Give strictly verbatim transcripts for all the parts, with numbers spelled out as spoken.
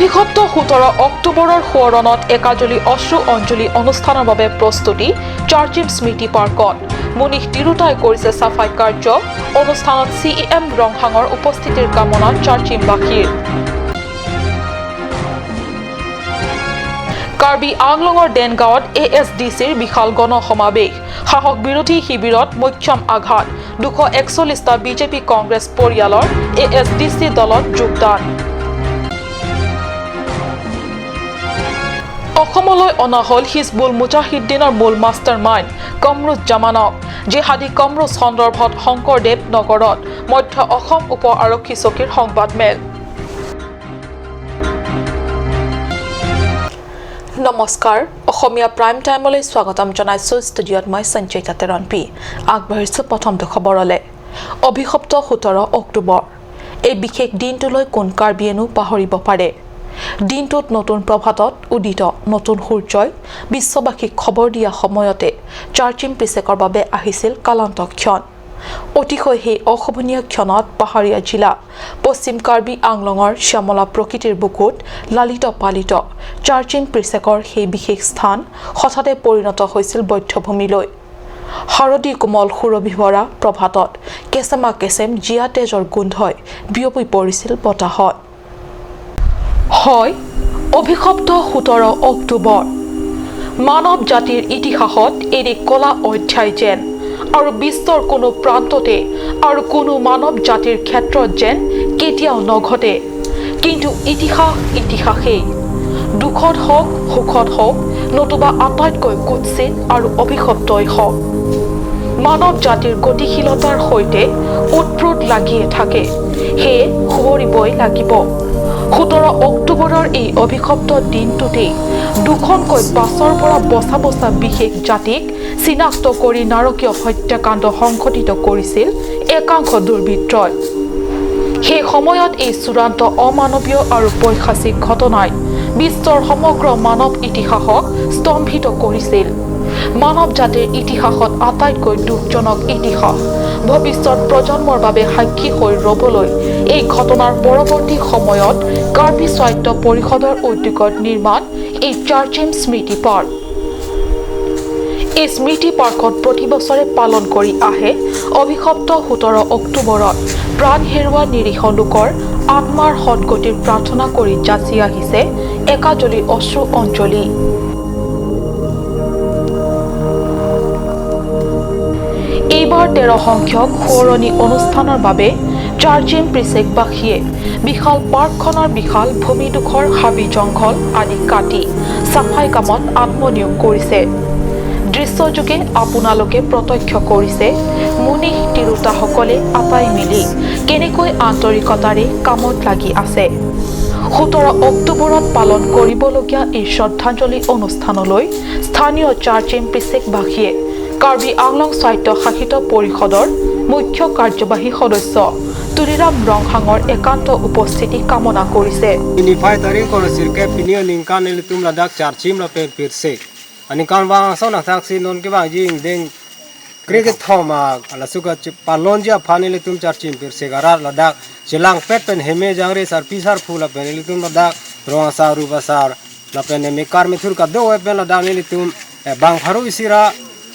অভিশপ্ত সোতৰ অক্টোবৰৰ সোঁৱৰণত একাজলি অশ্ৰু অঞ্জলি অনুষ্ঠানৰ বাবে প্ৰস্তুতি চাৰ্চিম স্মৃতি পাৰ্কত। মুনিশ তিৰোতাই কৰিছে চাফাই কাৰ্য। অনুষ্ঠানত চি ই এম ৰংহাঙৰ উপস্থিতিৰ কামনা চাৰ্চিমবাসীৰ। কাৰ্বি আংলঙৰ দেনগাঁৱত এ এছ ডি চিৰ বিশাল গণ সমাৱেশ। শাসক বিৰোধী শিবিৰত মোক্ষম আঘাত। দুশ একচল্লিশটা বি জে পি কংগ্ৰেছ পৰিয়ালৰ এ এছ ডি চি দলত যোগদান। অসমলৈ অনা হ'ল হিজবুল মুজাহিদ্দিনৰ মূল মাষ্টাৰ মাইণ্ড কমৰুজ জামানক। জেহাদী কমৰুজ সন্দৰ্ভত শংকৰদেৱ নগৰত মধ্য অসম উপ আৰক্ষী চকীৰ সংবাদমেল। নমস্কাৰ, অসমীয়া প্ৰাইম টাইমলৈ স্বাগতম জনাইছো। ষ্টুডিঅ'ত মই সঞ্চয়িতা তেৰণপি। আগবাঢ়িছো প্ৰথমটো খবৰলৈ। অভিশপ্ত সোতৰ অক্টোবৰ, এই বিশেষ দিনটোলৈ কোন কাৰ্বিয়েনো পাহৰিব পাৰে? দিনটোত নতুন প্ৰভাতত উদিত নতুন সূৰ্যই বিশ্ববাসীক খবৰ দিয়া সময়তে চাৰ্চিম পিছেকৰ বাবে আহিছিল কালান্ত ক্ষণ। অতিশয় সেই অশোভনীয় ক্ষণত পাহাৰীয়া জিলা পশ্চিম কাৰ্বি আংলঙৰ শ্যামলা প্ৰকৃতিৰ বুকুত লালিত পালিত চাৰ্চিম পিছেকৰ সেই বিশেষ স্থান হঠাতে পৰিণত হৈছিল বধ্যভূমিলৈ। হাৰদি কোমল সুৰভি ভৰা প্ৰভাতত কেচেমা কেচেম জীয়া তেজৰ গোন্ধই বিয়পি পৰিছিল বতাহত। হয়, অভিশপ্ত সোতৰ অক্টোবৰ। মানৱ জাতিৰ ইতিহাসত এনে কলা অধ্যায় যেন আৰু বিশ্বৰ কোনো প্ৰান্ততে আৰু কোনো মানৱ জাতিৰ ক্ষেত্ৰত যেন কেতিয়াও নঘটে। কিন্তু ইতিহাস ইতিহাসেই। দুখত হওক, সুখত হওক, নতুবা আটাইতকৈ কুৎসিত আৰু অভিশপ্তই হওক, মানৱ জাতিৰ গতিশীলতাৰ সৈতে ওতপ্ৰোত লাগিয়ে থাকে। সেয়ে সুঁৱৰিবই লাগিব। সোতৰ অক্টোবৰৰ এই অভিশপ্ত দিনটোতেই দুখনকৈ পাছৰ পৰা বচা বচা বিশেষ জাতিক চিনাক্ত কৰি নাৰকীয় হত্যাকাণ্ড সংঘটিত কৰিছিল একাংশ দুৰ্বৃত্তই। সেই সময়ত এই চূড়ান্ত অমানৱীয় আৰু পৈশাচিক ঘটনাই বিশ্বৰ সমগ্ৰ মানৱ ইতিহাসক স্তম্ভিত কৰিছিল। মানৱ জাতিৰ ইতিহাসত আটাইতকৈ দুখজনক ইতিহাস ভৱিষ্যত প্ৰজন্মৰ বাবে সাক্ষী হৈ ৰবলৈ এই ঘটনাৰ পৰৱৰ্তী সময়ত কাৰ্বি স্বায়ত্ত পৰিষদৰ উদ্যোগত নিৰ্মাণ এই চাৰ্চিম স্মৃতি পাৰ্ক। এই স্মৃতি পাৰ্কত প্ৰতি বছৰে পালন কৰি আহে অভিশপ্ত সোতৰ অক্টোবৰত প্ৰাণ হেৰুওৱা নিৰীহ লোকৰ আত্মাৰ সদগতিৰ প্ৰাৰ্থনা কৰি যাচি আহিছে একাজলি অশ্ৰু অঞ্জলি। এইবাৰ তেৰ সংখ্যক সোঁৱৰণি অনুষ্ঠানৰ বাবে চাৰ্চিম পিছেকবাসীয়ে বিশাল পাৰ্কখনৰ বিশাল ভূমিডোখৰ হাবি জংঘল আদি কাটি চাফাই কামত আত্মনিয়োগ কৰিছে। দৃশ্যযোগে আপোনালোকে প্ৰত্যক্ষ কৰিছে মুনিশ তিৰোতাসকলে আটাই মিলি কেনেকৈ আন্তৰিকতাৰে কামত লাগি আছে। সোতৰ অক্টোবৰত পালন কৰিবলগীয়া এই শ্ৰদ্ধাঞ্জলি অনুষ্ঠানলৈ স্থানীয় চাৰ্চিম পিছেকবাসীয়ে কাৰ্বি আংলং স্বায়ত্তশাসিত পৰিষদৰ মুখ্য কাৰ্যবাহী সদস্য তুলিৰাম ৰংহাঙৰ একান্ত উপস্থিতি কামনা কৰিছে। Pini phai tarik kor sirke pini aningkan ilitum ladak charchim lapen pirsek. Aningkan vang ason athaksi non kevangji ingdeng krekethom a laso kachepalonji aphan ilitum charchim pirsek arat ladak chelangpet pen heme jangre sarpi sarpo lapen ilitum ladak rong asar rup asar lapen emekar methur kadokave pen ladak nelitum, eh, bang pharo isi ra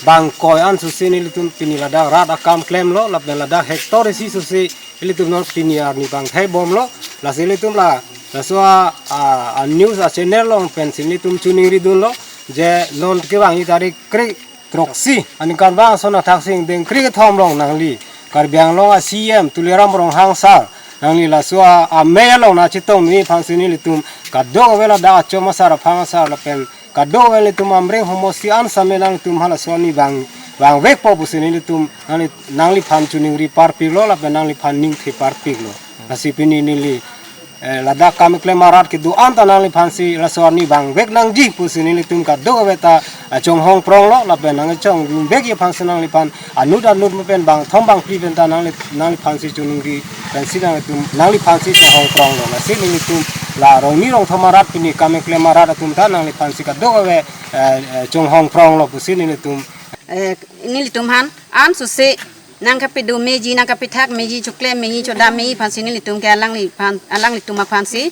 bang koi an susi nelitum pini ladak rat akam klemlo lapen ladak hector isi susi ilitum non pini arni bang thai bomlo. Lasi ilitum la laso a, a, a news a channel along pensi nelitum choningri dunlo je non kevangji tarik kre throksi aningkan vang ason athaksi ingdeng krekethom along nangli Karbi Anglong a C E M Tuliram Ronghang sir nangli laso a, amei along nangchetongdunji aphansi nelitum kadokave ladak achom asar aphang asar lapen kadokave nelitum Amreng homosti an same nangtum halaso arni bang, bang vekpo pusi nelitum nangli, nangliphan choningri parpiklo lapen nangliphan ningthe parpiklo. Lasi pini neli, eh, ladak kam keklem arat kedo-an ta nangliphansi laso arni bang vek nangji pusi nelitum kadokave ta, eh, chonghong pronglo lapen nangchongrum vekji aphansi nangliphan anut anut mapen bang thom bang phli pen ta nangli, nangliphansi choningri pensi nangtum nangliphansi chonghong pronglo. Lasi nelitum la rongni rongthom arat pini kam keklem arat atum ta nangliphansi kadokave, eh, eh, chonghong pronglo pusi nelitum. Eh, nelitum aphan an susi nangkapedo meji, nangkapethak meji, choklem meji, chodam meji aphansi nelitum ke alangliphan, alanglitum aphansi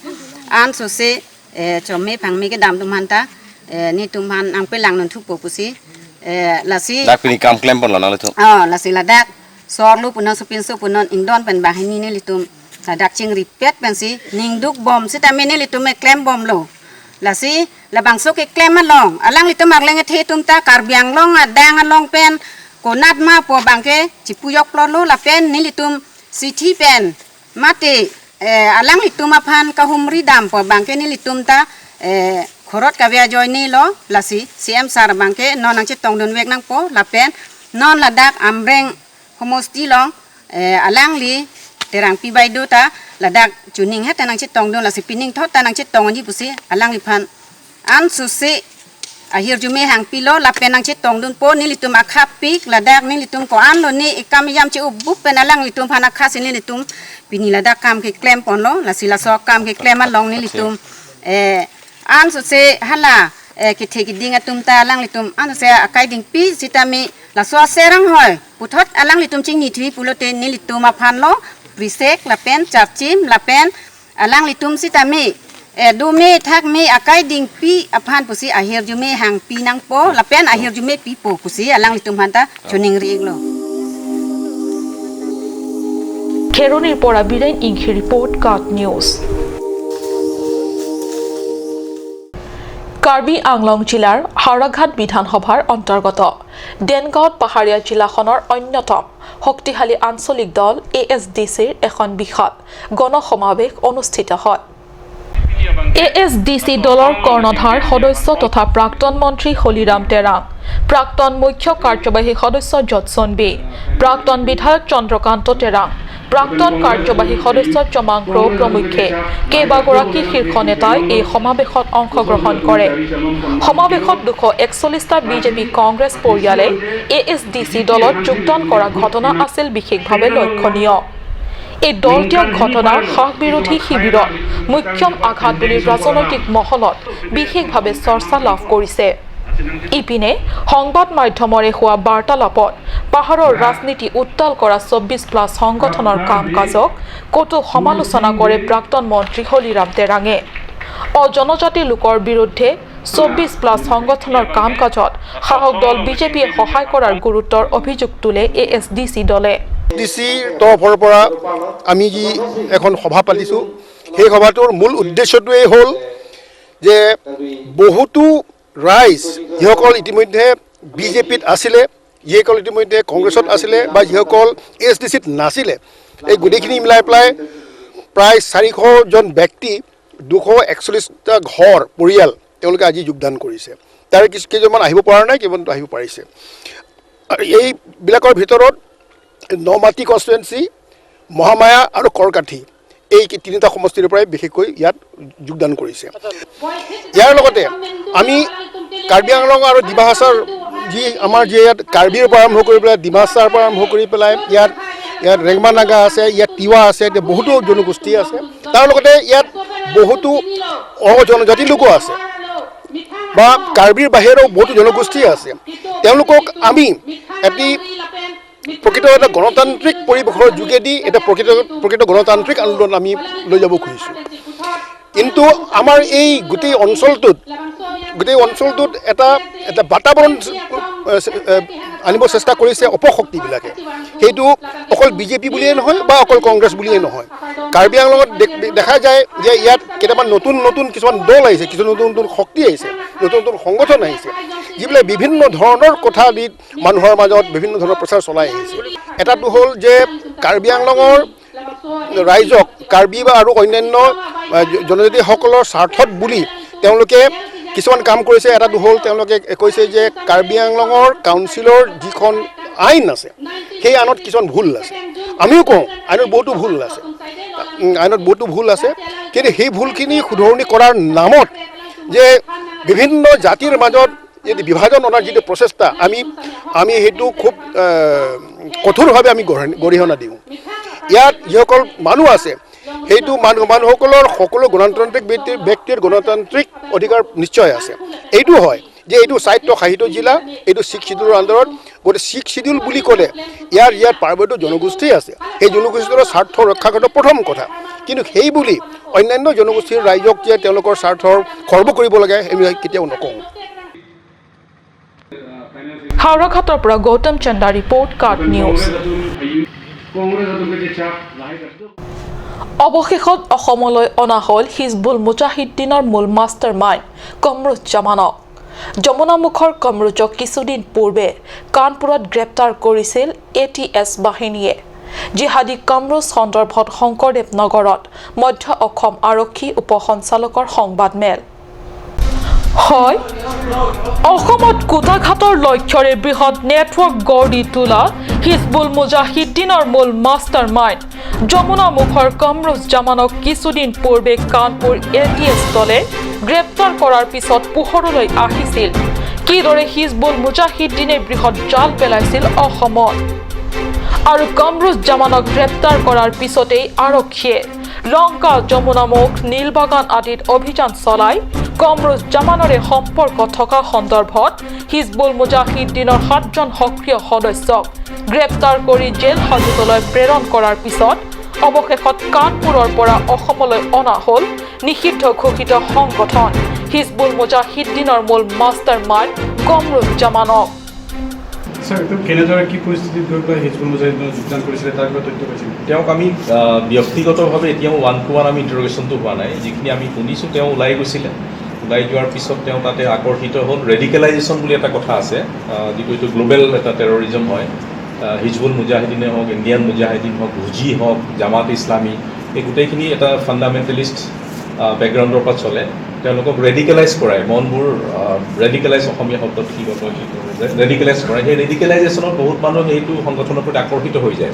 an susi eh, chome phangme kedam atum aphanta, eh, netum aphan nangpelang non thupo pusi, eh, lasi. Dak pini kam klem ponlo nanglitum. Oh, lasi ladak. Sorlu punon, sopinso punon, ingdon pen banghini nelitum ladak chingripet pensi ningduk bom sitame nelitum keklem bomlo. Lasi labangso keklem along alanglitum arleng ethe atum ta Karbi Anglong adang along pen konat ma pu abangke chipujok plotlo lapen nelitum sithi pen mate, eh, alanglitum aphan kahumri dam pu abangke nelitum ta, eh, khorot kave ajoinelo. Lasi C M sir abangke non nangchetongdunvek nangpo lapen non ladak Amreng homosti along, eh, alangli Terangpi baideo ta ladak chuning het ta nangchetongdun, lasi pining thot ta nangchetongdunji pusi alangliphan ansose ahirjume hangpilo lapen nangchetongdunpo. Nelitum akhapik ladak nelitum ko-anlo ne ekam ejam che-ubup pen alanglitum aphan akhasi nelitum pini ladak kam keklem ponlo. Lasi laso kam keklem along nelitum, eh, ansose hala, eh, kethe keding atum ta alanglitum ansose akai dingpi sitame laso aser anghoi puthot alanglitum chingnithui pulote nelitum aphanlo prisek lapen charchim lapen alanglitum sitame, eh, dome thakme akai dingpi aphan pusi ahirjume hangpi nangpo lapen ahirjume pipo pusi alanglitum aphanta choningri-iklo. Kheroni report Abiren Inghi report, KAT News. Karbi আংলং জিলাৰ হাওৰাঘাট বিধানসভাৰ অন্তৰ্গত দেনগাঁৱত পাহাৰীয়া জিলাখনৰ অন্যতম শক্তিশালী আঞ্চলিক দল এ এছ ডি চিৰ এখন বৃহৎ গণ সমাৱেশ অনুষ্ঠিত হয়। এ এছ ডি চি দলৰ কৰ্ণধাৰ সদস্য তথা প্ৰাক্তন মন্ত্ৰী হলিৰাম তেৰাং, প্ৰাক্তন মুখ্য কাৰ্যবাহী সদস্য জটছন বে, প্ৰাক্তন বিধায়ক চন্দ্ৰকান্ত তেৰাং, প্ৰাক্তন কাৰ্যবাহী সদস্য চমাং ক্ৰ প্ৰমুখ্যে কেইবাগৰাকী শীৰ্ষ নেতাই এই সমাৱেশত অংশগ্ৰহণ কৰে। সমাৱেশত দুশ একচল্লিশটা বিজেপি কংগ্ৰেছ পৰিয়ালে এ এছ ডি চি দলত যোগদান কৰা ঘটনা আছিল বিশেষভাৱে লক্ষণীয়। এই দলত্যাগ ঘটনা সাস বিৰোধী শিবিৰৰ মোক্ষম আঘাত বুলি ৰাজনৈতিক মহলত বিশেষভাৱে চৰ্চা লাভ কৰিছে। ইপিনে সংবাদ মাধ্যমৰে হোৱা বাৰ্তালাপত পাহাৰৰ ৰাজনীতি উত্তাল কৰা চৌব্বিছ প্লাছ সংগঠনৰ কাম কাজক কটু সমালোচনা কৰে প্ৰাক্তন মন্ত্ৰী হলিৰাম তেৰাঙে। অজনজাতি লোকৰ বিৰুদ্ধে চৌব্বিছ প্লাছ সংগঠনৰ কাম কাজত শাসক দল বিজেপিয়ে সহায় কৰাৰ গুৰুত্বৰ অভিযোগ তোলে এ এছ ডি চি দলে। ডি চিৰ তৰফৰ পৰা আমি যি এখন সভা পাতিছোঁ, সেই সভাটোৰ মূল উদ্দেশ্যটোৱেই হ'ল যে বহুতো ৰাইজ যিসকল ইতিমধ্যে বিজেপিত আছিলে, যিসকল ইতিমধ্যে কংগ্ৰেছত আছিলে বা যিসকল এ এছ ডি চিত নাছিলে, এই গোটেইখিনি মিলাই পেলাই প্ৰায় চাৰিশ জন ব্যক্তি, দুশ একচল্লিশটা ঘৰ, পৰিয়াল তেওঁলোকে আজি যোগদান কৰিছে। তাৰে কিছু, কেইজনমান আহিব পৰা নাই, কেইজনমান আহিব পাৰিছে। আৰু এইবিলাকৰ ভিতৰত নমাটি কনষ্টিটুৱেঞ্চি, মহামায়া আৰু কৰ্কাথি, এই কি তিনিটা সমষ্টিৰ পৰাই বিশেষকৈ ইয়াত যোগদান কৰিছে। ইয়াৰ লগতে আমি কাৰ্বি আংলং আৰু ডিমা হাছাওৰ যি আমাৰ যি ইয়াত কাৰ্বিৰ পৰা আৰম্ভ কৰি পেলাই, ডিমা হাছাওৰ পৰা আৰম্ভ কৰি পেলাই ইয়াত, ইয়াত ৰেংমা নাগা আছে, ইয়াত তিৱা আছে, এতিয়া বহুতো জনগোষ্ঠী আছে। তাৰ লগতে ইয়াত বহুতো অজনজাতি লোকো আছে বা কাৰ্বিৰ বাহিৰেও বহুতো জনগোষ্ঠী আছে। তেওঁলোকক আমি এটি প্ৰকৃত এটা গণতান্ত্ৰিক পৰিৱেশৰ যোগেদি এটা প্ৰকৃত, প্ৰকৃত গণতান্ত্ৰিক আন্দোলন আমি লৈ যাব খুজিছোঁ। কিন্তু আমাৰ এই গোটেই অঞ্চলটোত, গোটেই অঞ্চলটোত এটা, এটা বাতাবৰণ, এ, এ, আনিব চেষ্টা কৰিছে অপশক্তিবিলাকে। সেইটো অকল বিজেপি বুলিয়েই নহয় বা অকল কংগ্ৰেছ বুলিয়েই নহয়। কাৰ্বি আংলঙত দে-, দে-, দেখা যায় যে ইয়াত কেইটামান নতুন নতুন কিছুমান দল আহিছে, কিছু নতুন নতুন শক্তি আহিছে, নতুন নতুন সংগঠন আহিছে, যিবিলাক বিভিন্ন ধৰণৰ কথা আদি মানুহৰ মাজত বিভিন্ন ধৰণৰ প্ৰচাৰ চলাই আহিছে। এটাটো হ'ল যে কাৰ্বি আংলঙৰ ৰাইজক, কাৰ্বি বা আৰু অন্যান্য, আহ, জ-, জনজাতিসকলৰ স্বাৰ্থত বুলি তেওঁলোকে কিছুমান কাম কৰিছে। এটাটো হ'ল তেওঁলোকে কৈছে যে কাৰ্বি আংলঙৰ কাউন্সিলৰ যিখন আইন আছে, সেই আইনত কিছুমান ভুল আছে। আমিও কওঁ, আইনত বহুতো ভুল আছে, উম, আইনত বহুতো ভুল আছে, কিন্তু সেই ভুলখিনি শুধৰণি কৰাৰ নামত যে বিভিন্ন জাতিৰ মাজত যদি বিভাজন অনাৰ যিটো প্ৰচেষ্টা, আমি, আমি সেইটো খুব, আহ, কঠোৰভাৱে আমি গঢ়-, গৰিহণা দিওঁ। ইয়াত যিসকল মানুহ আছে, সেইটো মানুহ, মানুহসকলৰ সকলো গণতান্ত্ৰিক ব্যক্তি, ব্যক্তিৰ গণতান্ত্ৰিক অধিকাৰ নিশ্চয় আছে। এইটো হয় যে এইটো স্বায়ত্তশাসিত জিলা, এইটো ছিক্স শ্বিডিউলৰ আণ্ডাৰত। গতিকে ছিক্স শ্বিডিউল বুলি ক'লে ইয়াৰ, ইয়াৰ পাৰ্বত্য জনগোষ্ঠী আছে, সেই জনগোষ্ঠীৰ স্বাৰ্থ ৰক্ষা কৰাটো প্ৰথম কথা। কিন্তু সেই বুলি অন্যান্য জনগোষ্ঠীৰ ৰাইজক যে তেওঁলোকৰ স্বাৰ্থৰ খৰ্ব কৰিব লাগে, আমি কেতিয়াও নকওঁ। হাওৰাঘাটৰ পৰা গৌতম চন্দা ৰিপৰ্ট, কাৰ্ট নিউজ। অৱশেষত অসমলৈ অনা হ'ল হিজবুল মুজাহিদ্দিনৰ মূল মাষ্টাৰ মাইণ্ড কমৰুজ জামানক। যমুনামুখৰ কমৰুজক কিছুদিন পূৰ্বে কানপুৰত গ্ৰেপ্তাৰ কৰিছিল এ টি এছ বাহিনীয়ে। জিহাদী কমৰুজ সন্দৰ্ভত শংকৰদেৱ নগৰত মধ্য অসম আৰক্ষী উপ সঞ্চালকৰ সংবাদমেল। হয়, অসমত কুটাঘাটৰ লক্ষ্যৰে বৃহৎ নেটৱৰ্ক গঢ়ি তোলা হিজবুল মুজাহিদ্দিনৰ মূল মাষ্টাৰ মাইণ্ড যমুনামুখৰ কমৰুজ জামানক কিছুদিন পূৰ্বে কানপুৰ এ টি এছ দলে গ্ৰেপ্তাৰ কৰাৰ পিছত পোহৰলৈ আহিছিল কিদৰে হিজবুল মুজাহিদ্দিনে বৃহৎ জাল পেলাইছিল অসমত। আৰু কমৰুজ জামানক গ্ৰেপ্তাৰ কৰাৰ পিছতেই আৰক্ষীয়ে লংকা, যমুনামুখ, নীলবাগান আদিত অভিযান চলাই কমৰুজ জামানৰে সম্পৰ্ক থকা সন্দৰ্ভত হিজবুল মুজাহিদ্দিনৰ সাতজন সক্ৰিয় সদস্যক গ্ৰেপ্তাৰ কৰি জেল হাজোতলৈ প্ৰেৰণ কৰাৰ পিছত অৱশেষত কানপুৰৰ পৰা অসমলৈ অনা হ'ল নিষিদ্ধ ঘোষিত সংগঠন হিজবুল মুজাহিদ্দিনৰ মূল মাষ্টাৰ মাইণ্ড কমৰুজ জামানক। ছাৰ, এইটো কেনেদৰে কি পৰিস্থিতিত গৈ পেলাই হিজবুল মুজাহিদিনত যোগদান কৰিছিলে, তাৰ বিষয়ে তথ্য পাইছিল? তেওঁক আমি আহ, ব্যক্তিগতভাৱে এতিয়াও ওৱান টু ওৱান আমি ইণ্টাৰোগেশ্যনটো হোৱা নাই। যিখিনি আমি শুনিছোঁ, তেওঁ ওলাই গৈছিলে। ওলাই যোৱাৰ পিছত তেওঁ তাতে আকৰ্ষিত হ'ল। ৰেডিকেলাইজেশ্যন বুলি এটা কথা আছে, আহ, যিটো এইটো গ্ল'বেল এটা টেৰৰিজম হয়। আহ, হিজবুল মুজাহিদিনে হওক, ইণ্ডিয়ান মুজাহিদিন হওক, হুজি হওক, জামাত ইছলামী, এই গোটেইখিনি এটা ফাণ্ডামেণ্টেলিষ্ট বেকগ্ৰাউণ্ডৰ পৰা চলে। তেওঁলোকক ৰেডিকেলাইজ কৰাই, মনবোৰ ৰেডিকেলাইজ, অসমীয়া শব্দটো কি ক'ব, ৰেডিকেলাইজ কৰাই। সেই ৰেডিকেলাইজেশ্যনত বহুত মানুহ সেইটো সংগঠনৰ প্ৰতি আকৰ্ষিত হৈ যায়।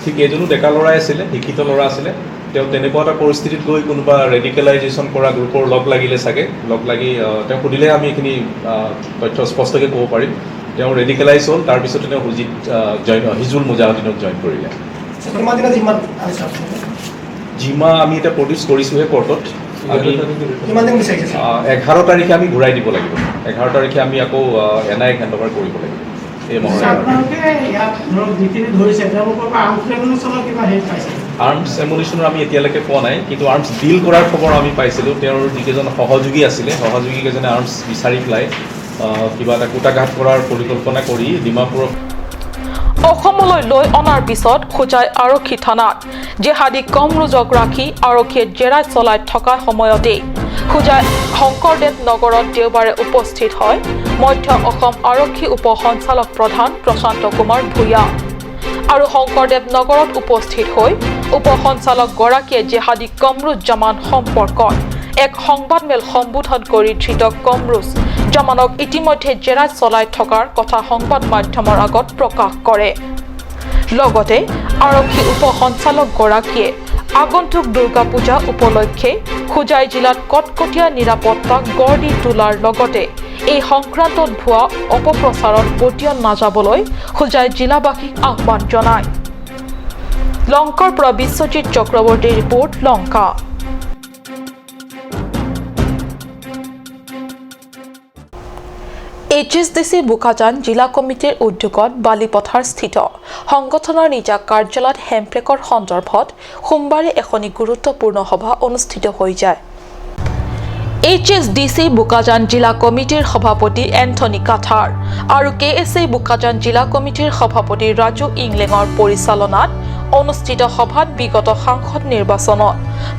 ঠিক এইজনো ডেকা ল'ৰাই আছিলে, শিক্ষিত ল'ৰা আছিলে। তেওঁ তেনেকুৱা এটা পৰিস্থিতিত গৈ কোনোবা ৰেডিকেলাইজেশ্যন কৰা গ্ৰুপৰ লগ লাগিলে চাগে, লগ লাগি আহ, তেওঁ সুধিলে আমি এইখিনি আহ, তথ্য স্পষ্টকৈ ক'ব পাৰিম। তেওঁ ৰেডিকেলাইজ হ'ল, তাৰপিছতে তেওঁ হুজিত আহ, জইন, হিজবুল মুজাহিদিনত জইন কৰিলে। কিমান দিনৰ জিম্মাত আছে? জিম্মা আমি এতিয়া প্ৰডিউচ কৰিছোঁহে কৰ্টত। আমি কিমান দিন বিচাৰিছে ছাৰ? আহ, এঘাৰ তাৰিখে আমি ঘূৰাই দিব লাগিব। এঘাৰ তাৰিখে আমি আকৌ এন আই এক হেণ্ড অভাৰ কৰিব লাগিব। এই মহৰ আপোনালোকে ইয়াত ধৰক যিখিনি ধৰিছে তেওঁলোকৰ পৰা আৰ্মছ ৰেগুলেশ্যনৰ কিবা হেৰি পাইছে? আৰ্মছ এমুনিশ্যনৰ আমি এতিয়ালৈকে পোৱা নাই, কিন্তু আৰ্মছ ডিল কৰাৰ খবৰ আমি পাইছিলোঁ। তেওঁৰ যিকেইজন সহযোগী আছিলে, সহযোগীকেইজনে আৰ্মছ বিচাৰি পেলাই আহ, কিবা এটা কুটাঘাত কৰাৰ পৰিকল্পনা কৰি ডিমাপুৰৰ অসমলৈ লৈ অনাৰ পিছত হোজাই আৰক্ষী থানাত জেহাদী কমৰুজক ৰাখি আৰক্ষীয়ে জেৰা চলাই থকা সময়তেই হোজাই শংকৰদেৱ নগৰত দেওবাৰে উপস্থিত হয় মধ্য অসম আৰক্ষী উপ সঞ্চালক প্ৰধান প্ৰশান্ত কুমাৰ ভূঞা। আৰু শংকৰদেৱ নগৰত উপস্থিত হৈ উপ সঞ্চালকগৰাকীয়ে জেহাদী কমৰুজ জামান সম্পৰ্কত এক সংবাদমেল সম্বোধন কৰি ধৃত কমৰুজ জামানক ইতিমধ্যে জেৰা চলাই থকাৰ কথা সংবাদ মাধ্যমৰ আগত প্ৰকাশ কৰে। লগতে আৰক্ষী উপ সঞ্চালকগৰাকীয়ে আগন্তুক দুৰ্গা পূজা উপলক্ষে হোজাই জিলাত কটকটীয়া নিৰাপত্তা গঢ় দি তোলাৰ লগতে এই সংক্ৰান্তত ভুৱা অপপ্ৰচাৰত পতিয়ন নাযাবলৈ হোজাই জিলাবাসীক আহ্বান জনায়। লংকাৰ পৰা বিশ্বজিৎ চক্ৰৱৰ্তীৰ report, Lanka. H S D C Bokajan জিলা কমিটিৰ উদ্যোগত বালিপথাৰস্থিত সংগঠনৰ নিজা কাৰ্যালয়ত হেম্প্ৰেকৰ সন্দৰ্ভত সোমবাৰে এখনি গুৰুত্বপূৰ্ণ সভা অনুষ্ঠিত হৈ যায়। H S D C Bokajan জিলা কমিটিৰ সভাপতি এন্থনী কাথাৰ আৰু কে এছ এ বোকাজান জিলা কমিটিৰ সভাপতি ৰাজু ইংলেঙৰ পৰিচালনাত অনুষ্ঠিত সভাত বিগত সাংসদ নিৰ্বাচনত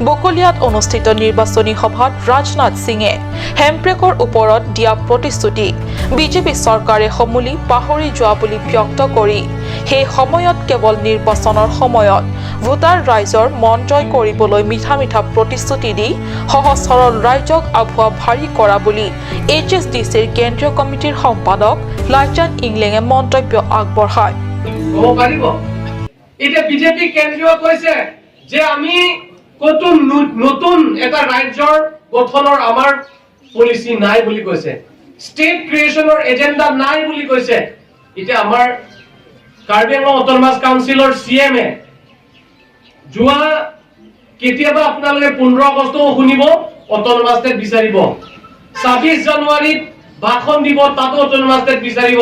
বকলিয়াত অনুষ্ঠিত নিৰ্বাচনী সভাত ৰাজনাথ সিঙে হেম্প্ৰেকৰ ওপৰত দিয়া প্ৰতিশ্ৰুতি বিজেপি চৰকাৰে সমূলি পাহৰি যোৱা বুলি ব্যক্ত কৰি সেই সময়ত কেৱল নিৰ্বাচনৰ সময়ত ভোটাৰ ৰাইজৰ মন জয় কৰিবলৈ মিঠা মিঠা প্ৰতিশ্ৰুতি দি সহজ সৰল ৰাইজক আভুৱা ভাৰী কৰা বুলি এইচ এছ ডি চিৰ কেন্দ্ৰীয় কমিটিৰ সম্পাদক লাইচান ইংলেঙে মন্তব্য আগবঢ়ায়। ক'ব পাৰিব? এতিয়া বিজেপি কেন্দ্ৰীয় কৈছে যে আমি ক'তো নু- নতুন এটা ৰাজ্যৰ গঠনৰ আমাৰ পলিচি নাই বুলি কৈছে, ষ্টেট ক্ৰিয়েশ্যনৰ এজেণ্ডা নাই বুলি কৈছে। এতিয়া আমাৰ কাৰ্বি আংলং অট'নমাছ কাউন্সিলৰ চি এম এ যোৱা কেতিয়াবা আপোনালোকে পোন্ধৰ আগষ্টও শুনিব, অট'নমাছ ষ্টেট বিচাৰিব, ছাব্বিছ জানুৱাৰীত ভাষণ দিব, তাতো অট'নমাছ ষ্টেট বিচাৰিব।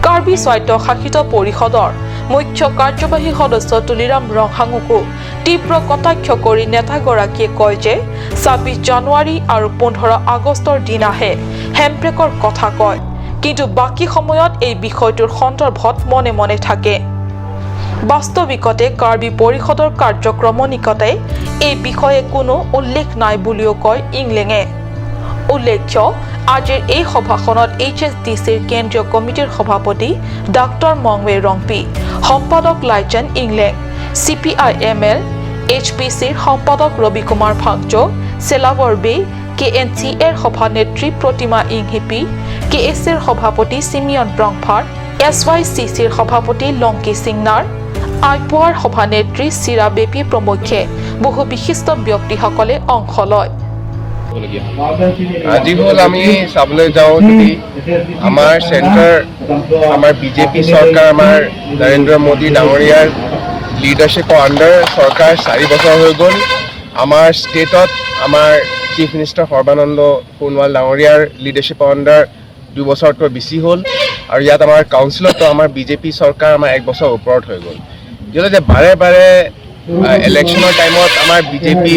কাৰ্বি স্বায়ত্তশাসিত পৰিষদৰ মুখ্য কাৰ্যবাহী সদস্য তুলিৰাম ৰংহাঙকো তীব্ৰ কটাক্ষ কৰি নেতাগৰাকীয়ে কয় যে ছাব্বিছ জানুৱাৰী আৰু পোন্ধৰ আগষ্টৰ দিনাহে হেম্প্ৰেকৰ কথা কয়, কিন্তু বাকী সময়ত এই বিষয়টোৰ সন্দৰ্ভত মনে মনে থাকে। বাস্তৱিকতে কাৰ্বি পৰিষদৰ কাৰ্যক্ৰমণিকতে এই বিষয়ে কোনো উল্লেখ নাই বুলিও কয় ইংলেঙে। উল্লেখ্য, আজিৰ এই সভাখনত এইচ এছ ডি চিৰ কেন্দ্ৰীয় কমিটিৰ সভাপতি ডাক্তৰ মংৱে ৰংপি, সম্পাদক Laisen Ingleng, C P I M L, H P চিৰ সম্পাদক ৰবি কুমাৰ ফাংচৌ, চেলাবৰ বে, কে এন চি এৰ সভানেত্ৰী প্ৰতিমা ইংহিপি, কে এ চিৰ সভাপতি চিমিয়ন ৰংফাৰ, এছ ৱাই চি চিৰ সভাপতি লংকি সিংনাৰ, আইপুৱাৰ সভানেত্ৰী চিৰা বেপী প্ৰমুখ্যে বহু বিশিষ্ট ব্যক্তিসকলে অংশ লয়। আজি হ'ল আমি চাবলৈ যাওঁ যদি আমাৰ চেণ্টাৰ, আমাৰ বিজেপি চৰকাৰ, আমাৰ নৰেন্দ্ৰ মোদী ডাঙৰীয়াৰ লিডাৰশ্বিপৰ আণ্ডাৰ চৰকাৰ চাৰি বছৰ হৈ গ'ল। আমাৰ ষ্টেটত আমাৰ চিফ মিনিষ্টাৰ সৰ্বানন্দ সোণোৱাল ডাঙৰীয়াৰ লিডাৰশ্বিপৰ আণ্ডাৰ দুবছৰতকৈ বেছি হ'ল। আৰু ইয়াত আমাৰ কাউন্সিলতো আমাৰ বিজেপি চৰকাৰ আমাৰ এক বছৰ ওপৰত হৈ গ'ল। যিহেতু যে বাৰে বাৰে, আহ, ইলেকশ্যনৰ টাইমত আমাৰ বিজেপি,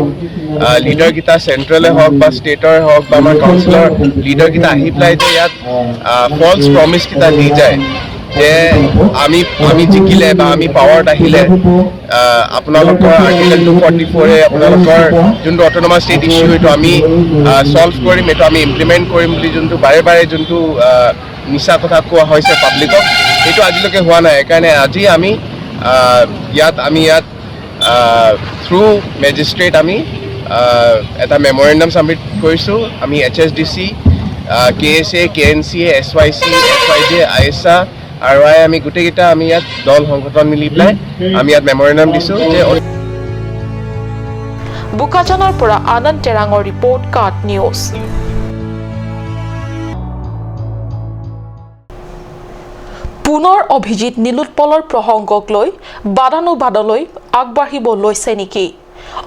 আহ, লিডাৰকেইটা চেণ্ট্ৰেলে হওক বা ষ্টেটৰে হওক বা আমাৰ কাউন্সিলৰ লিডাৰকেইটা আহি পেলাই যে ইয়াত, আহ, ফল্চ প্ৰমিচকেইটা দি যায় যে আমি, আমি জিকিলে বা আমি পাৱাৰত আহিলে, আহ, আপোনালোকৰ আৰ্টিকল টু ফৰ্টি ফ'ৰে আপোনালোকৰ যোনটো অট'নমাছ ষ্টেট ইছ্যু, এইটো আমি, আহ, ছল্ভ কৰিম, এইটো আমি ইমপ্লিমেণ্ট কৰিম বুলি যোনটো বাৰে বাৰে যোনটো, আহ, মিছা কথা কোৱা হৈছে পাব্লিকক, সেইটো আজিলৈকে হোৱা নাই। সেইকাৰণে আজি আমি, আহ, ইয়াত, আমি ইয়াত, আহ, থ্ৰু মেজিষ্ট্ৰেট আমি, আহ, এটা মেমৰেণ্ডাম ছাবমিট কৰিছোঁ। আমি এইচ এছ ডি চি, আহ, K S A, K N C A, S Y C, S Y J, Ayesha, R Y, আমি গোটেইকেইটা আমি ইয়াত দল সংগঠন মিলি পেলাই আমি ইয়াত মেমৰেণ্ডাম দিছোঁ যে বোকাজানৰ পৰা আনন্দ তেৰাঙৰ ৰিপৰ্ট, কাট নিউজ। পুনৰ অভিজিত নীলোৎপলৰ প্ৰসংগক লৈ বাদানুবাদলৈ আগবাঢ়িব লৈছে নেকি?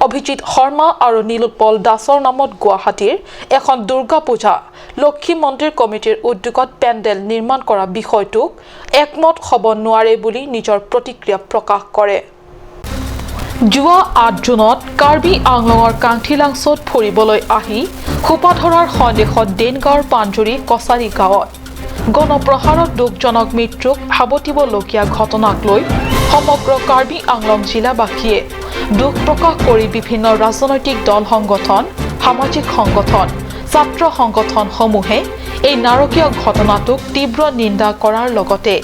অভিজিত শৰ্মা আৰু নীলোৎপল দাসৰ নামত গুৱাহাটীৰ এখন দুৰ্গা পূজা লক্ষী মন্দিৰ কমিটিৰ উদ্যোগত পেণ্ডেল নিৰ্মাণ কৰা বিষয়টোক একমত হ'ব নোৱাৰে বুলি নিজৰ প্ৰতিক্ৰিয়া প্ৰকাশ কৰে। যোৱা আঠ জুনত কাৰ্বি আংলঙৰ কাংথিলাংচত ফুৰিবলৈ আহি সোপাধৰাৰ সন্দেহত দেনগাঁৱৰ পাঞ্জুৰী কছাৰী গাঁৱত গণপ্ৰহাৰত দুখজনক মৃত্যুক সাৱটিবলগীয়া ঘটনাক লৈ সমগ্ৰ কাৰ্বি আংলং জিলাবাসীয়ে দুখ প্ৰকাশ কৰি বিভিন্ন ৰাজনৈতিক দল সংগঠন, সামাজিক সংগঠন, ছাত্ৰ সংগঠনসমূহে এই নাৰকীয় ঘটনাটোক তীব্ৰ নিন্দা কৰাৰ লগতে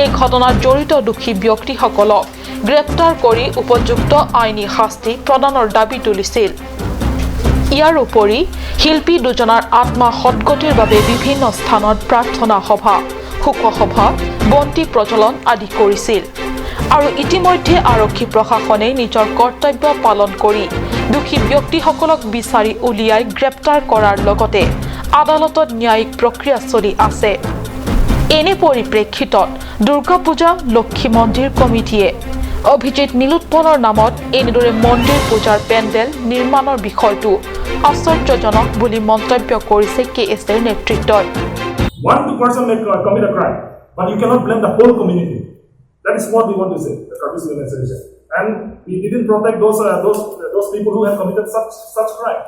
এই ঘটনাত জড়িত দোষী ব্যক্তিসকলক গ্ৰেপ্তাৰ কৰি উপযুক্ত আইনী শাস্তি প্ৰদানৰ দাবী তুলিছিল। ইয়াৰ উপৰি শিল্পী দুজনৰ আত্মা সদগতিৰ বাবে বিভিন্ন স্থানত প্ৰাৰ্থনা সভা, শোক সভা, বন্তি প্ৰজ্বলন আদি কৰিছিল। আৰু ইতিমধ্যে আৰক্ষী প্ৰশাসনে নিজৰ কৰ্তব্য পালন কৰি দোষী ব্যক্তিসকলক বিচাৰি উলিয়াই গ্ৰেপ্তাৰ কৰাৰ লগতে আদালতত ন্যায়িক প্ৰক্ৰিয়া চলি আছে। এনে পৰিপ্ৰেক্ষিতত দুৰ্গা পূজা লক্ষী মন্দিৰ কমিটিয়ে অভিজিত নীলোৎপলৰ নামত এনেদৰে মন্দিৰ পূজাৰ পেণ্ডেল নিৰ্মাণৰ বিষয়টো আশ্চৰ্যজনক বুলি মন্তব্য কৰিছে কে এছ এৰ নেতৃত্বই। One, two person may co-, commit a crime, but you cannot blame the whole community. That is what we want to say, the Karbi Student Association. And we didn't protect those, uh, those, those people who have committed such, such crime.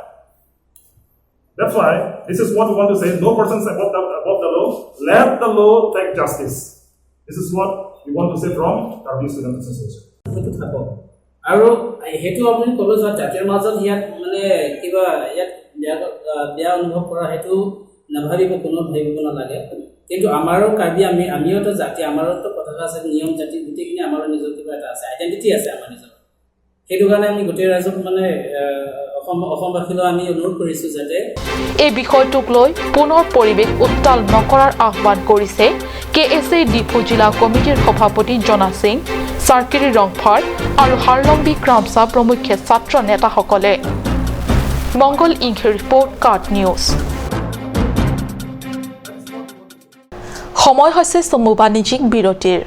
That's why this is what we want to say, no person is above the, above the law. Let the law take justice. This is what we want to say from Karbi Student Association. সেইটো থাকক। আৰু সেইটো আপুনি ক'ব যে জাতিৰ মাজত ইয়াত মানে কিবা ইয়াত বেয়া, আহ, বেয়া অনুভৱ কৰা সেইটো নাভাবিব, কোনো ভাবিব নালাগে। কিন্তু আমাৰো কাৰ্বি, আমি, আমিও এটা জাতি, আমাৰোতো পতাকা আছে, নিয়ম জাতি, গোটেইখিনি আমাৰো নিজৰ কিবা এটা আছে, আইডেণ্টিটি আছে আমাৰ নিজৰ। সেইটো কাৰণে আমি গোটেই ৰাইজক মানে, আহ, অসম, অসমবাসীলৈ আমি অনুৰোধ কৰিছোঁ যাতে এই বিষয়টোক লৈ পুনৰ পৰিৱেশ উত্তাল নকৰাৰ আহ্বান কৰিছে কে এছ এ ডিফু জিলা কমিটিৰ সভাপতি জনা সিং, চাৰ্কিৰি ৰংফাৰ আৰু হাৰলম্বি ক্ৰামচা প্ৰমুখ্যে ছাত্ৰ নেতাসকলে। মংগল ইংঘে ৰিপৰ্ট, কাট নিউজ। সময় হৈছে চমু বাণিজ্যিক বিৰতিৰ।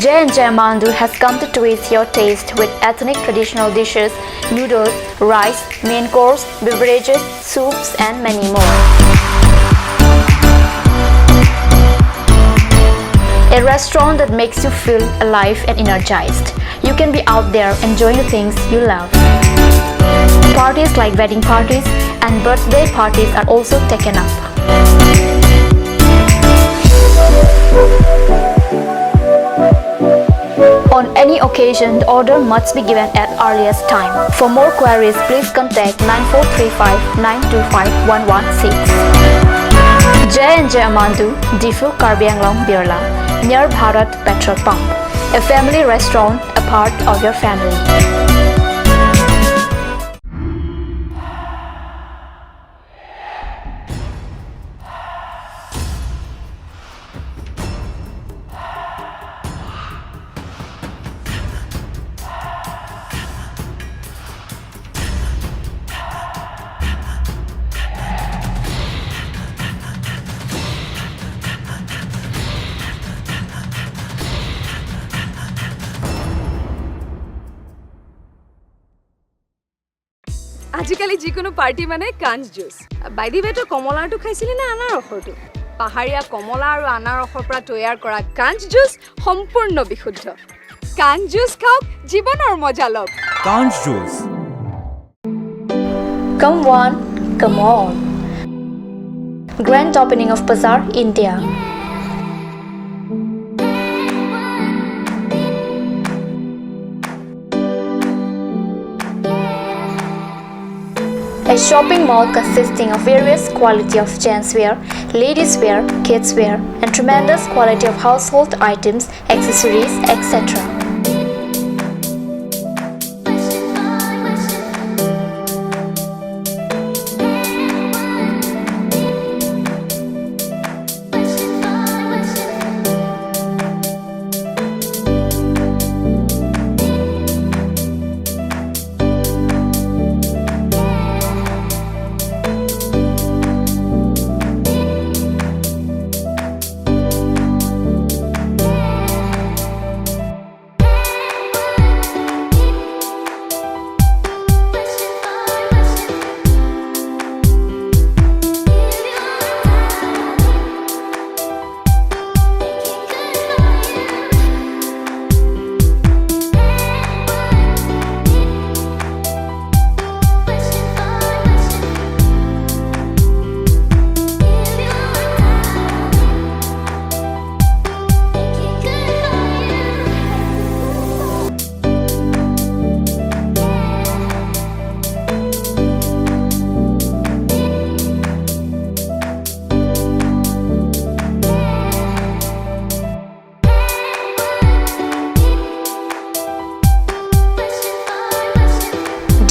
J and J Mandu has come to twist your taste with ethnic traditional dishes, noodles, rice, main course, beverages, soups and many more. A restaurant that makes you feel alive and energized. You can be out there enjoying the things you love. Parties like wedding parties and birthday parties are also taken up. On any occasion, the order must be given at earliest time. For more queries, please contact nine four three five nine two five one one six. J and J Amandu, Diphu, Karbi Anglong, Birla, near Bharat Petrol Pump. A family restaurant, a part of your family. আজিকালি যিকোনো পাৰ্টি মানে কাঞ্চ juice. By the ৱে, তই কমলাৰটো খাইছিলি নে আনাৰসৰটো? পাহাৰীয়া কমলা আৰু আনাৰসৰ পৰা তৈয়াৰ কৰা কাঞ্চ জুচ সম্পূৰ্ণ বিশুদ্ধ। কাঞ্চ জুচ খাওক, জীৱনৰ মজা লওক। Kanch Juice. Come one, come all. Grand opening of Bazaar, India. A shopping mall consisting of various quality of gents wear, ladies wear, kids wear, and tremendous quality of household items, accessories, et cetera.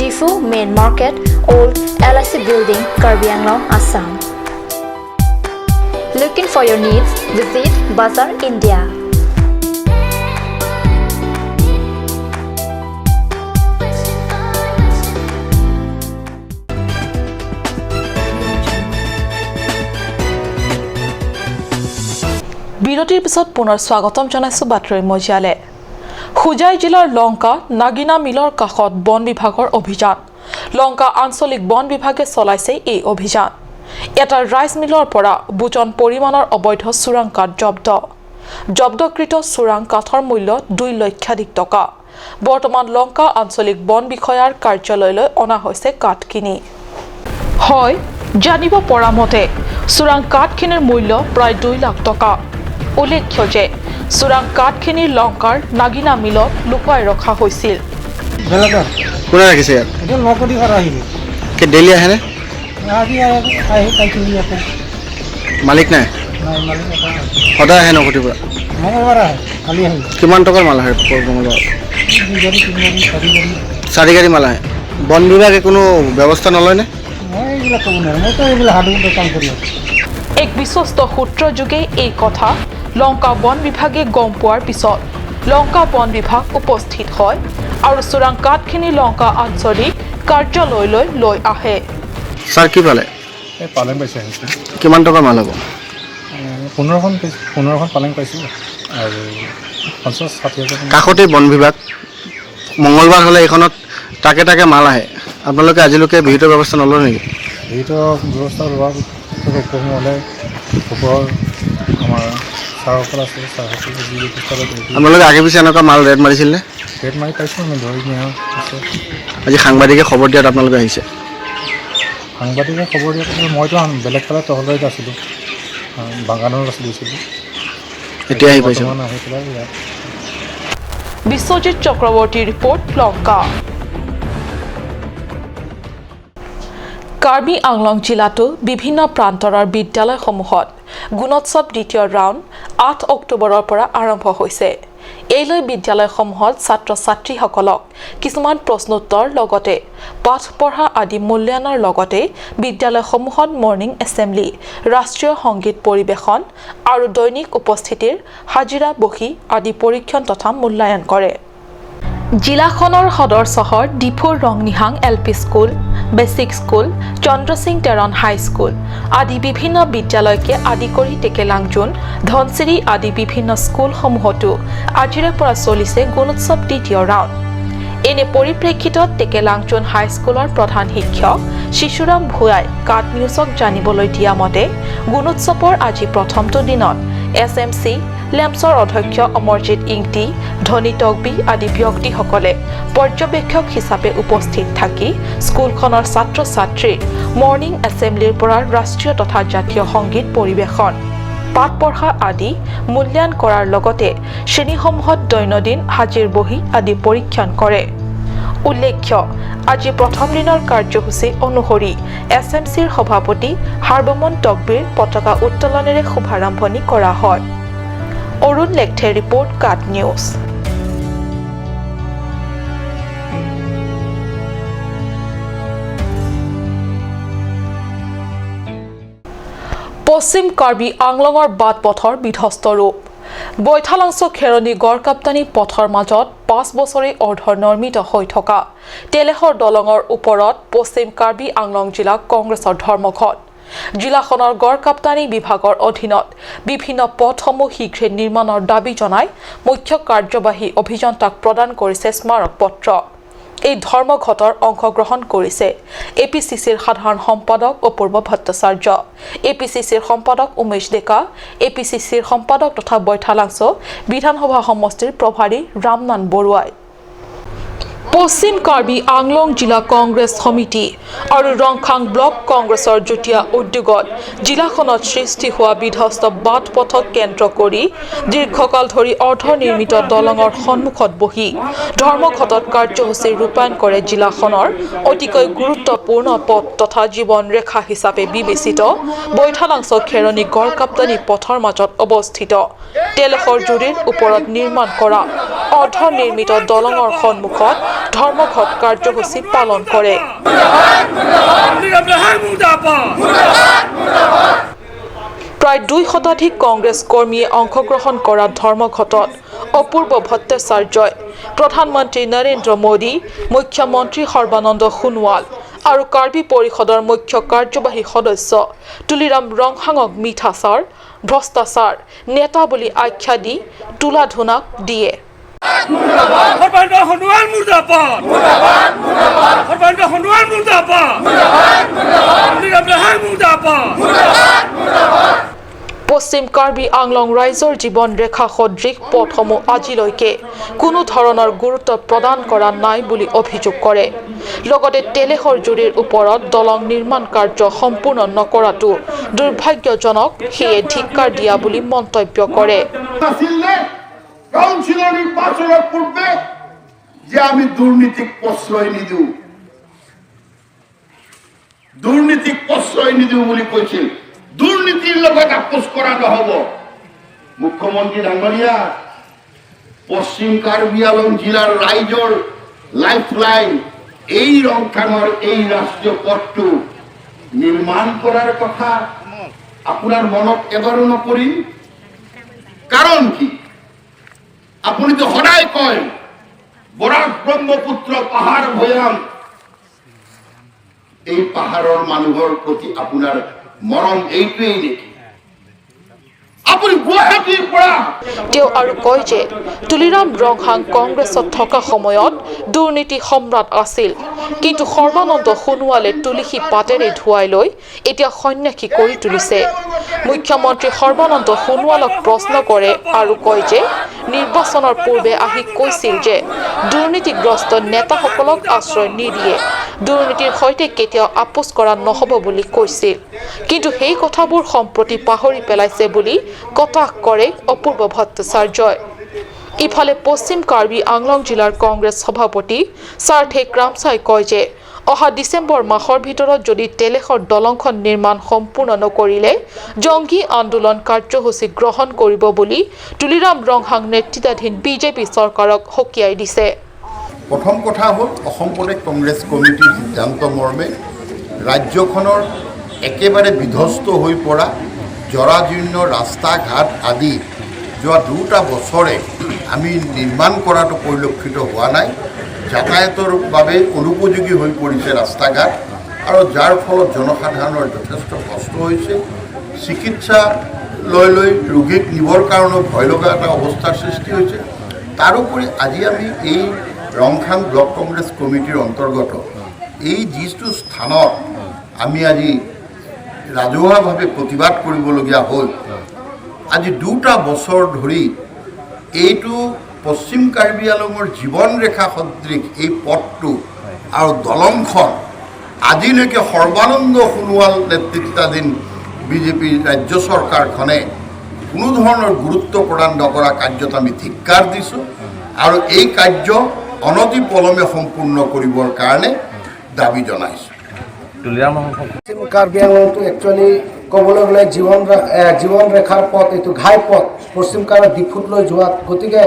Diphu Main Market, Old L I C Building, Karbi Anglong, Assam. Looking for your needs? Visit Bazaar India. বিৰতিৰ পিছত পুনৰ স্বাগতম জনাইছো বাতৰি মজিয়ালে। হোজাই জিলাৰ লংকা নাগিনা মিলৰ কাষত বন বিভাগৰ অভিযান। লংকা আঞ্চলিক বন বিভাগে চলাইছে এই অভিযান। এটা ৰাইচ মিলৰ পৰা বুজন পৰিমাণৰ অবৈধ চোৰাং কাঠ জব্দ। জব্দকৃত চোৰাং কাঠৰ মূল্য দুই লক্ষাধিক টকা। বৰ্তমান লংকা আঞ্চলিক বন বিষয়াৰ কাৰ্যালয়লৈ অনা হৈছে কাঠখিনি। হয়, জানিব পৰা মতে চোৰাং কাঠখিনিৰ মূল্য প্ৰায় দুই লাখ টকা। উল্লেখ্য যে চোৰাং কাঠখিনি লংকাৰ নাগিনা মিলত লুকুৱাই ৰখা হৈছিল। বেলাঘাট। কোনে ৰাখিছে ইয়াত? এইটো নকলি কৰা আহিলে। কি ডেইলি আহেনে? আজি আহি, আহি পাইছিলোঁ ইয়াতে। মালিক নাই? নাই, মালিক এটা নাই। সদায় আহে নকটিৰ পৰা? মঙলবাৰ আহে, কালি আহিল। কিমান টকাৰ মাল আহে প-, মঙলবাৰ? দুই গাড়ী, তিনি গাড়ী, চাৰি গাড়ী। চাৰি গাড়ী মাল আহে। বন বিভাগে কোনো ব্যৱস্থা নলয়নে? মই এইবিলাক ক'ব নোৱাৰোঁ, মইতো এইবিলাক হাৰ্ডৱেৰ কাম কৰি আছোঁ। এক বিশ্বস্ত সূত্ৰযোগে এই কথা লংকা বন বিভাগে গম পোৱাৰ পিছত লংকা বন বিভাগ উপস্থিত হয় আৰু চোৰাং কাঠখিনি লংকা আঞ্চলিক কাৰ্যালয়লৈ লৈ আহে। ছাৰ, কি পালে? এই পালেং পাইছোঁ আহিছোঁ। কিমান টকা মাল হ'ব? এ, পোন্ধৰখন পাইছোঁ, পোন্ধৰখন পালেং পাইছোঁ আৰু পঞ্চাছ ষাঠি হাজাৰ টকা। কাষতেই বন বিভাগ, মঙলবাৰ হ'লে এইখনত ট্ৰাকে ট্ৰাকে মাল আহে, আপোনালোকে আজিলৈকে বিহিত ব্যৱস্থা নলয় নেকি? বিহিত ব্যৱস্থা লোৱাৰ পিছত ওপৰ মহলে, ওপৰৰ আমাৰ ছাৰসকল আছে, ছাৰসকলে যি ব্যৱস্থা লয়, তেনেকৈ আপোনালোকে আগে পিছে এনেকুৱা মাল ৰেড মাৰিছিল নে? ৰেড মাৰি পাইছোঁ আমি, ধৰি নিয়া হৈছে। আজি সাংবাদিকে খবৰ দিয়াত আপোনালোকে আহিছে? সাংবাদিকে খবৰ দিয়াৰ পিছত মইতো আন-, বেলেগ ফালে তহলদাৰীত আছিলোঁ, আ, বাগানত আছিলোঁ, গৈছিলোঁ। এতিয়া আহি পাইছে? বৰ্তমান আহি পেলাই ইয়াত। বিশ্বজিৎ চক্ৰৱৰ্তী ৰিপৰ্ট, লংকা। কাৰ্বি আংলং জিলাতো বিভিন্ন প্ৰান্তৰৰ বিদ্যালয়সমূহত গুণোৎসৱ দ্বিতীয় ৰাউণ্ড আঠ অক্টোবৰৰ পৰা আৰম্ভ হৈছে। এই লৈ বিদ্যালয়সমূহত ছাত্ৰ-ছাত্ৰীসকলক কিছুমান প্ৰশ্নোত্তৰ লগতে পাঠ পঢ়া আদি মূল্যায়নৰ লগতে বিদ্যালয়সমূহত মৰ্ণিং এছেম্বলি, ৰাষ্ট্ৰীয় সংগীত পৰিৱেশন আৰু দৈনিক উপস্থিতিৰ হাজিৰা বহী আদি পৰীক্ষণ তথা মূল্যায়ন কৰে। জিলাখনৰ সদৰ চহৰ ডিফুৰ ৰংনিহাং L P school, basic school, Chandrasing Teron হাইস্কুল আদি বিভিন্ন বিদ্যালয়কে আদি কৰি টেকেলাংচুন, ধনচিৰি আদি বিভিন্ন স্কুলসমূহতো আজিৰে পৰা চলিছে গুণোৎসৱ দ্বিতীয় ৰাউণ্ড। এনে পৰিপ্ৰেক্ষিতত টেকেলাংচুন হাইস্কুলৰ প্ৰধান শিক্ষক শিশুৰাম ভূঞাই কাট নিউজক জানিবলৈ দিয়া মতে, গুণোৎসৱৰ আজি প্ৰথমটো দিনত এছ এম চি, লেমছৰ অধ্যক্ষ অমৰজিৎ ইংতি, ধনী তকবি আদি ব্যক্তিসকলে পৰ্যবেক্ষক হিচাপে উপস্থিত থাকি স্কুলখনৰ ছাত্ৰ-ছাত্ৰীৰ মৰ্ণিং এছেম্বলিৰ পৰা ৰাষ্ট্ৰীয় তথা জাতীয় সংগীত পৰিৱেশন, পাঠ পঢ়া আদি মূল্যায়ন কৰাৰ লগতে শ্ৰেণীসমূহত দৈনন্দিন হাজিৰ বহী আদি পৰীক্ষণ কৰে। উল্লেখ্য, আজি প্ৰথম দিনৰ কাৰ্যসূচী অনুসৰি এছ এম চিৰ সভাপতি হাৰ্বমন তকবিৰ পতাকা উত্তোলনেৰে শুভাৰম্ভণি কৰা হয়। অৰুণ লেকথেৰ ৰিপৰ্ট, কাট নিউজ। পশ্চিম কাৰ্বি আংলঙৰ বাট পথৰ বিধ্বস্ত ৰূপ। বৈঠালাংচ খেৰণি গড়কাপ্তানি পথৰ মাজত পাঁচ বছৰে অৰ্ধনিৰ্মিত হৈ থকা তেলেহৰ দলঙৰ ওপৰত পশ্চিম কাৰ্বি আংলং জিলা কংগ্ৰেছৰ ধৰ্মঘট। জিলাখনৰ গড়কাপ্তানি বিভাগৰ অধীনত বিভিন্ন পথসমূহ শীঘ্ৰে নিৰ্মাণৰ দাবী জনাই মুখ্য কাৰ্যবাহী অভিযন্তাক প্ৰদান কৰিছে স্মাৰক পত্ৰ। এই ধৰ্মঘটৰ অংশগ্ৰহণ কৰিছে এ পি চি চিৰ সাধাৰণ সম্পাদক অপূৰ্ব ভট্টাচাৰ্য, এ পি চি চিৰ সম্পাদক উমেশ ডেকা, এ পি চি চিৰ সম্পাদক তথা বৈঠালাংচ বিধানসভা সমষ্টিৰ প্ৰভাৰী ৰামনান বৰুৱাই। পশ্চিম কাৰ্বি আংলং জিলা কংগ্ৰেছ সমিতি আৰু ৰংখাং ব্লক কংগ্ৰেছৰ যুটীয়া উদ্যোগত জিলাখনত সৃষ্টি হোৱা বিধ্বস্ত বাট পথক কেন্দ্ৰ কৰি দীৰ্ঘকাল ধৰি অৰ্ধনিৰ্মিত দলঙৰ সন্মুখত বহি ধৰ্মঘটত কাৰ্যসূচী ৰূপায়ণ কৰে জিলাখনৰ অতিকৈ গুৰুত্বপূৰ্ণ পথ তথা জীৱন ৰেখা হিচাপে বিবেচিত বৈঠালাংচ খেৰণি গড়কাপ্তানি পথৰ মাজত অৱস্থিত তেলেহৰ জুৰিৰ ওপৰত নিৰ্মাণ কৰা অৰ্ধনিৰ্মিত দলঙৰ সন্মুখত ধৰ্মঘট কাৰ্যসূচী পালন কৰে। প্ৰায় দুই শতাধিক কংগ্ৰেছ কৰ্মীয়ে অংশগ্ৰহণ কৰা ধৰ্মঘটত অপূৰ্ব ভট্টাচাৰ্যই, প্ৰধানমন্ত্ৰী নৰেন্দ্ৰ মোদী, মুখ্যমন্ত্ৰী সৰ্বানন্দ সোণোৱাল আৰু কাৰ্বি পৰিষদৰ মুখ্য কাৰ্যবাহী সদস্য তুলিৰাম ৰংহাঙক মিঠাচাৰ, ভ্ৰষ্টাচাৰ, নেতা বুলি আখ্যা দি তুলা ধূনা দিয়ে। সৰ্বানন্দ সোণোৱাল মুৰ্দাবাদ। সৰ্বানন্দ সোণোৱাল মুৰ্দাবাদ। তুলিৰাম ৰংহাং মুৰ্দাবাদ। পশ্চিম কাৰ্বি আংলং ৰাইজৰ জীৱন ৰেখা সদৃশ পথসমূহ আজিলৈকে কোনো ধৰণৰ গুৰুত্ব প্ৰদান কৰা নাই বুলি অভিযোগ কৰে। লগতে তেলেহৰ জুৰিৰ ওপৰত দলং নিৰ্মাণ কাৰ্য সম্পূৰ্ণ নকৰাটো দুৰ্ভাগ্যজনক, সেয়ে ধিক্কাৰ দিয়া বুলি মন্তব্য কৰে। আছিল নে কাউন্সিলৰ নিৰ্বাচনৰ পূৰ্বে যে আমি দুৰ্নীতিক প্ৰশ্ৰয় নিদিওঁ, দুৰ্নীতিক প্ৰশ্ৰয় নিদিওঁ বুলি কৈছিল? দুৰ্নীতিৰ লগত আপোচ কৰা নহ'ব। মুখ্যমন্ত্ৰী ডাঙৰীয়া, পশ্চিম কাৰ্বি আংলং জিলাৰ ৰাইজৰ লাইফলাইন এই ৰংখাঙৰ এই ৰাষ্ট্ৰীয় পথটো নিৰ্মাণ কৰাৰ কথা আপোনাৰ মনত এবাৰো নপৰিল? কাৰণ কি? আপুনিতো সদায় কয়, বৰাক ব্ৰহ্মপুত্ৰ পাহাৰ ভৈয়াম। এই পাহাৰৰ মানুহৰ প্ৰতি আপোনাৰ মৰম এইটোৱেই নেকি? আপুনি গুৱাহাটীৰ পৰা তেওঁ আৰু কয় যে তুলিৰাম ৰংহাং কংগ্ৰেছত থকা সময়ত দুৰ্নীতি সম্ৰাট আছিল, কিন্তু সৰ্বানন্দ সোণোৱালে তুলিসি পাতেৰে ধুৱাই লৈ এতিয়া সন্ন্যাসী কৰি তুলিছে। মুখ্যমন্ত্ৰী সৰ্বানন্দ সোণোৱালক প্ৰশ্ন কৰে আৰু কয় যে নিৰ্বাচনৰ পূৰ্বে আহি কৈছিল যে দুৰ্নীতিগ্ৰস্ত নেতাসকলক আশ্ৰয় নিদিয়ে, দুৰ্নীতিৰ সৈতে কেতিয়াও আপোচ কৰা নহ'ব বুলি কৈছিল। কিন্তু সেই কথাবোৰ সম্প্ৰতি পাহৰি পেলাইছে বুলি কটাক্ষ কৰে অপূৰ্ব ভট্টাচাৰ্যই। ইফালে পশ্চিম কাৰ্বি আংলং জিলাৰ কংগ্ৰেছ সভাপতি সাৰ্থে ক্ৰামচাই কয় যে অহা ডিচেম্বৰ মাহৰ ভিতৰত যদি তেলেশৰ দলংখন নিৰ্মাণ সম্পূৰ্ণ নকৰিলে জংগী আন্দোলন কাৰ্যসূচী গ্ৰহণ কৰিব বুলি তুলিৰাম ৰংহাং নেতৃত্বাধীন বিজেপি চৰকাৰক সকীয়াই দিছে। প্ৰথম কথা হ'ল, অসম প্ৰদেশ কংগ্ৰেছ কমিটিৰ সিদ্ধান্ত মৰ্মে ৰাজ্যখনৰ একেবাৰে বিধ্বস্ত হৈ পৰা জৰাজীৰ্ণ ৰাস্তা ঘাট আদি যোৱা দুটা বছৰে আমি নিৰ্মাণ কৰাটো পৰিলক্ষিত হোৱা নাই। যাতায়াতৰ বাবে অনুপযোগী হৈ পৰিছে ৰাস্তা ঘাট আৰু যাৰ ফলত জনসাধাৰণৰ যথেষ্ট কষ্ট হৈছে। চিকিৎসালয়লৈ ৰোগীক নিবৰ কাৰণেও ভয় লগা এটা অৱস্থাৰ সৃষ্টি হৈছে। তাৰোপৰি আজি আমি এই ৰংহাং ব্লক কংগ্ৰেছ কমিটিৰ অন্তৰ্গত এই যিটো স্থানত আমি আজি ৰাজহুৱাভাৱে প্ৰতিবাদ কৰিবলগীয়া হ'ল, আজি দুটা বছৰ ধৰি এইটো পশ্চিম কাৰ্বি আংলঙৰ জীৱন ৰেখা সদৃশ এই পথটো আৰু দলংখন আজিলৈকে সৰ্বানন্দ সোণোৱাল নেতৃত্বাধীন বিজেপিৰ ৰাজ্য চৰকাৰখনে কোনো ধৰণৰ গুৰুত্ব প্ৰদান নকৰা কাৰ্যত আমি ধিক্কাৰ দিছোঁ আৰু এই কাৰ্য অনতিপলমে সম্পূৰ্ণ কৰিবৰ কাৰণে দাবী জনাইছোঁ। পশ্চিম কাৰ্বি আংলংটো একচুৱেলি ক'বলৈ গ'লে জীৱন ৰে- এ, জীৱন ৰেখাৰ পথ, এইটো ঘাই পথ। পশ্চিম কাৰ্বি ডিফুত লৈ যোৱা। গতিকে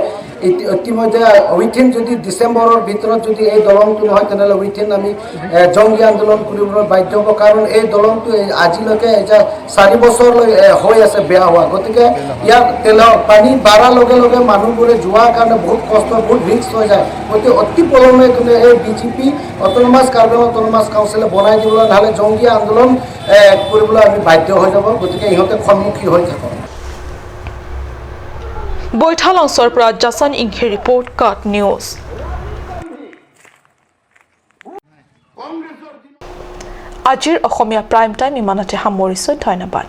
ইতি- ইতিমধ্যে উইথিন যদি ডিচেম্বৰৰ ভিতৰত যদি এই দলংটো নহয়, তেনেহ'লে উইথিন আমি এ, জংগী আন্দোলন কৰিবলৈ বাধ্য হ'ব। কাৰণ এই দলংটো এই আজিলৈকে এতিয়া চাৰি বছৰলৈ এ, হৈ আছে বেয়া হোৱা। গতিকে ইয়াত তেলৰ পানী বাঢ়াৰ লগে লগে মানুহবোৰে যোৱাৰ কাৰণে বহুত কষ্ট, বহুত ৰিস্ক হৈ যায়। গতিকে অতি পলমে কিন্তু এই B J P autonomous Karbi Anglong autonomous কাউন্সিলে বনাই দিবলৈ, নহ'লে জংগী আন্দোলন এ, কৰিবলৈ আমি বাধ্য হৈ যাব। গতিকে ইহঁতে সন্মুখী হৈ থাকক। বৈঠালংচৰ পৰা জাচন ইংহে ৰিপৰ্ট, কাট নিউজ। আজিৰ অসমীয়া প্ৰাইম টাইম ইমানতে সামৰিছোঁ। ধন্যবাদ।